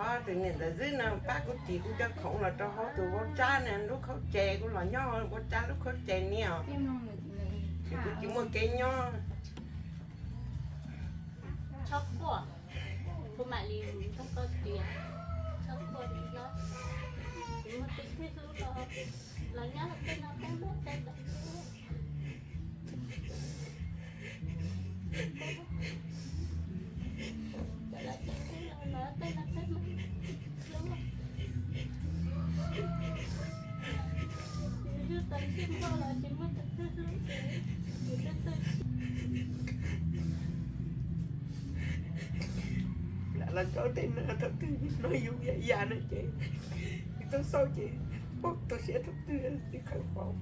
Tus niam ntawd xwb no pab kuv ris kuv cov khoom los rau hauv tus vaub tsab ne, lub khaub tseg kuv los nyob vaub tsab lub khaub tseg ni os. Ces kuv tsis muaj kev nyob. Txhob quaj, kuv mam li nrog koj tias, txhob quaj no, kuv muaj tej tug hlub los, los nyob tej no peb muaj tej ntawd. Lam los tso tej no thaum twg no yus yam yam no ces yus tau xauj ces pom tu siab thaum twg tsis khaws pom.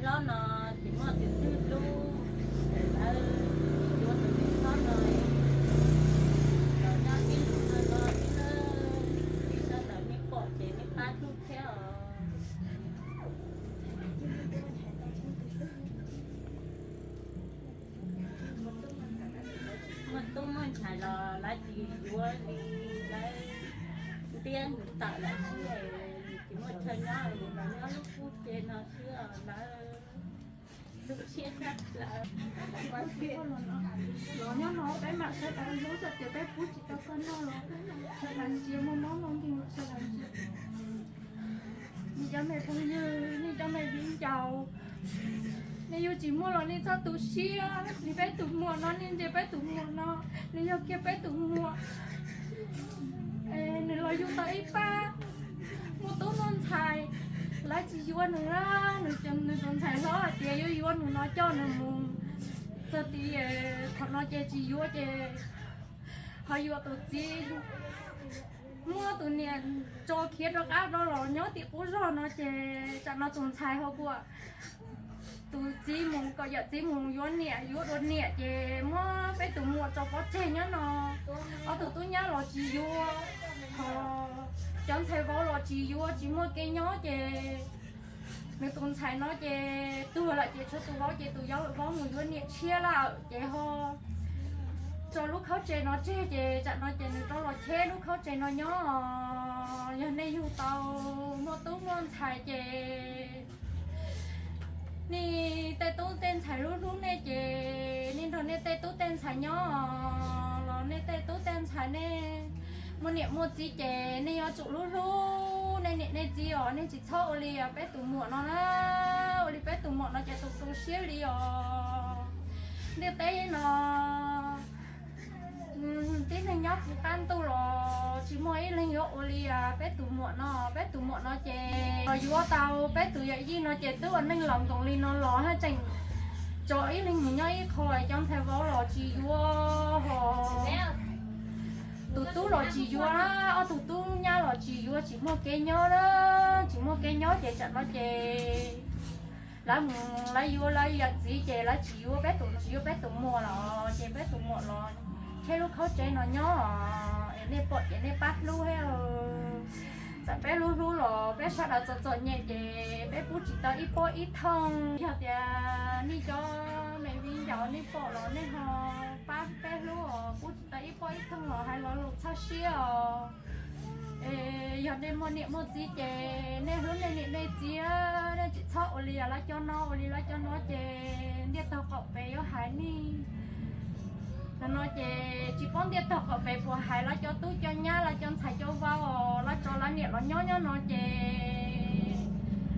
Hlob no tsis muaj tus twg hlub, lawv yuav tus neeg hlob no los nyob ib lub no los ib lub, sawv daws nej pom ces nej pab hlub thiab os. Muaj tub muaj ntxhais los lawv tsis yuav li, lawv ntiab nws tawm lawm xwb, tsis muaj chaw nyob li, los nyob lub qub tsev no xwb os lawv. Lub siab lawv. Los nyob no peb mam sawv daws hlub, txawm tias peb pub tsis tau koj noj los sawv daws ntsia, muaj mob muaj nkeeg los sawv daws ntsia. Nej cov me phooj ywg, nej cov me viv ncaus, nej yuav tsis muaj los nej txhob tu siab li peb tus muam no, nej ntsia peb tus muam no, nws yog kiag peb tus muam. Nws los yug tau ib pab muaj tub muaj ntxhais, lawv tsis yuav nws, nws tus ntxhais hlob hais tias yuav yuav nws no coj nws mus, txog tim thaum no ces tsis yuav ces ho yuav tus txiv muab tus niam tso khiav rov qab rau los nyob tim qub zog no ces tsam no tus ntxhais ho kuas tus txiv mus kom yawm txiv mus yuav niam, yuav dua niam ces muab peb tus muam tso pov tseg nyob no. Ob tug tub nyab los tsis yuav, ho cov ntxhais vauv los tsis yuav, tsis muaj kev nyob ces nws tus ntxhais no ces tuag lawm ces tshuav tus vauv ces tus vauv mus yuav niam tshiab lawm ces ho tso lub khaub tsev no tseg ces tsam no ces nws rov los cheb lub khaub tsev no nyob. Yog nej yug tau muaj tub muaj ntxhais ces nej tej tub tej ntxhais hlub hlub nej ces nej nrog nej tej tub tej ntxhais nyob los nej tej tub tej ntxhais nej muaj niam muaj txiv ces nej yuav tsum hlub hlub nej niam nej txiv os. Nej tsis txhob ua li peb tus muam no na, ua li peb tus muam no ces tu tu siab li os. Ntiaj teb no tib neeg nyob puv qab ntuj los tsis muaj ib leeg yuav ua li peb tus muam no. Peb tus muam no ces los yuav tau peb tus yawm yij no ces twb ua neej laus nkoos li no los haj tseem tso ib leeg mus nyob ib qho, cov ntxhais vauv los tsis yuav ho tus tub los tsis yuav, ob tug tub nyab los tsis yuav, tsis muaj kev nyob na, tsis muaj kev nyob ces tsam no ces lawv mus lawv yuav lawv yawm txiv ces lawv tsis yuav peb tus, tsis yuav peb tus muam los ces peb tus muam los cheb lub khaub tsev no nyob. Es nej pom ces nej pab hlub thiab. Txawm peb hlub hlub los peb sawv daws txom txom nyem ces peb pub tsis tau ib pob ib thooj. Yog tias nej cov me viv ncaus nej pom los nej ho pab peb hlub os, pub tsis tau ib pob ib thooj los hais lo lus txhawb siab os. Es yog nej muaj niam muaj txiv ces nej hlub nej niam nej txiv, nej tsis txhob ua li lawv cov no, ua li lawv cov no ces ntiaj teb qaum pem yuav hais nej. Tam no ces tsis paub ntiaj tog qaum pem puas hais lawv cov tub cov nyab lawv cov ntxhais cov vauv os, lawv tso lawv niam los nyob nyob no ces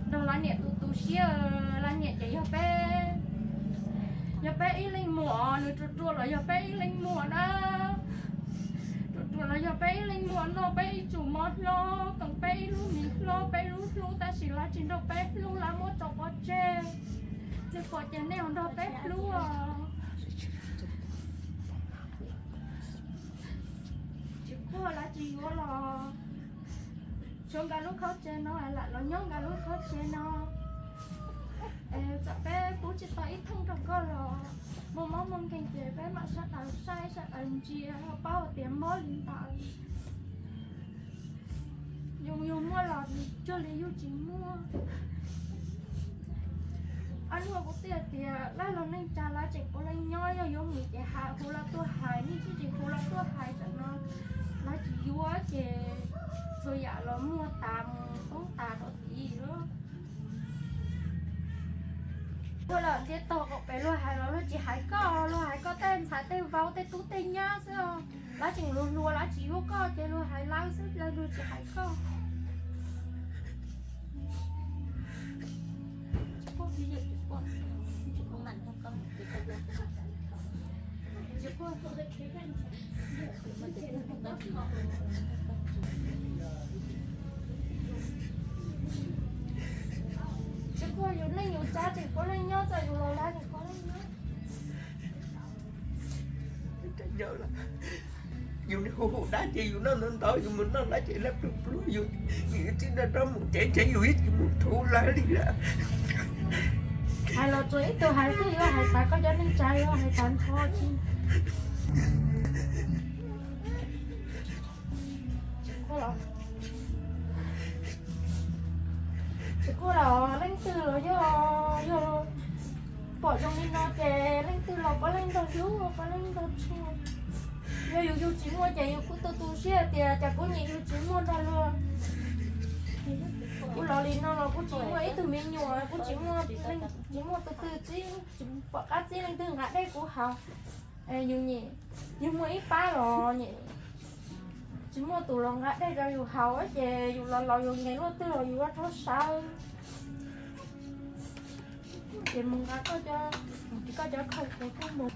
nrog lawv niam tu tu siab. Lawv niam ces yog peb, yog peb ib leeg muam, nws ruam ruam los yog peb ib leeg muam na. Ruam ruam los yog peb ib leeg muam noj peb ib tsum mov hlob, koom peb ib lub mis hlob, peb lub hlub, tab sis lawv tsis nrog peb hlub, lawv muab tso pov tseg. Nws pom ces nej ho nrog peb hlub os. Tsis quaj, lawv tsis yuav los tshuav nkawd lub khaub tsev no, lam los nyob nkawd lub khaub tsev no. Txawm peb pub tsis tau ib thooj rau koj los muaj mob muaj nkeeg ces peb mam sawv daws saib sawv daws ntsia paub hais tias mob li ntawd. Yus yus muaj los cuag li yus tsis muaj. Ob hnub kuv twb hais tias lawv los neej tsa lawv tseem puav leej nyob, yog yuav mus ces hais hu lawv tuaj hais, nej tsis tsis hu lawv tuaj hais tam no lawv tsis yuav ces txhua yam los muag tas mus poob tas rau tid lawm. Ua lawm ntiaj tog qaum pem luag hais los luag tsis hais koj, luag hais koj tej ntxhais tej vauv tej tub tej nyab xwb os. Lawv tseem luag hluas lawv tsis yuav koj ces luag hais lawv xwb, lawv luag tsis hais koj. Tsis quaj, yus neej yus tsav tseem puav leej nyob, txawm yus los lav tseem puav leej nyob. Yus hu hu dab ces yus noj ntau ntau, yus mus noj lawv ces lawv pluag pluag, yus tib nrog rov mus tsev tsev yus ib tsis mus thuv lawv li lawm. Hais los tsuas ib tug hais xwb, yuav hais tas koj cov neej tsa yuav hais tas nrho tsis. Tsis quaj los leej twg los yog, yog pom zoo li no ces leej twg los puav leej nrog hlub puav leej nrog tshua. Yog yus yus tsis muaj ces yus kuj tu tu siab tias cas kuv niam yus tsis muaj nrog luag. Kuv los li no los kuv tsis muaj ib tug me nyuam, kuv tsis muaj, tsis muaj tus twg txib, tsis pom qab txib leej twg nqa dej kuv haus. Yus, yus muaj ib pab los tsis muaj tus los nqa dej rau yus haus ces yus los laus yus nqes luaj twg los yus ua rau sawv. Ces mus nqa koj cov, koj cov khaub kuv kuj mus.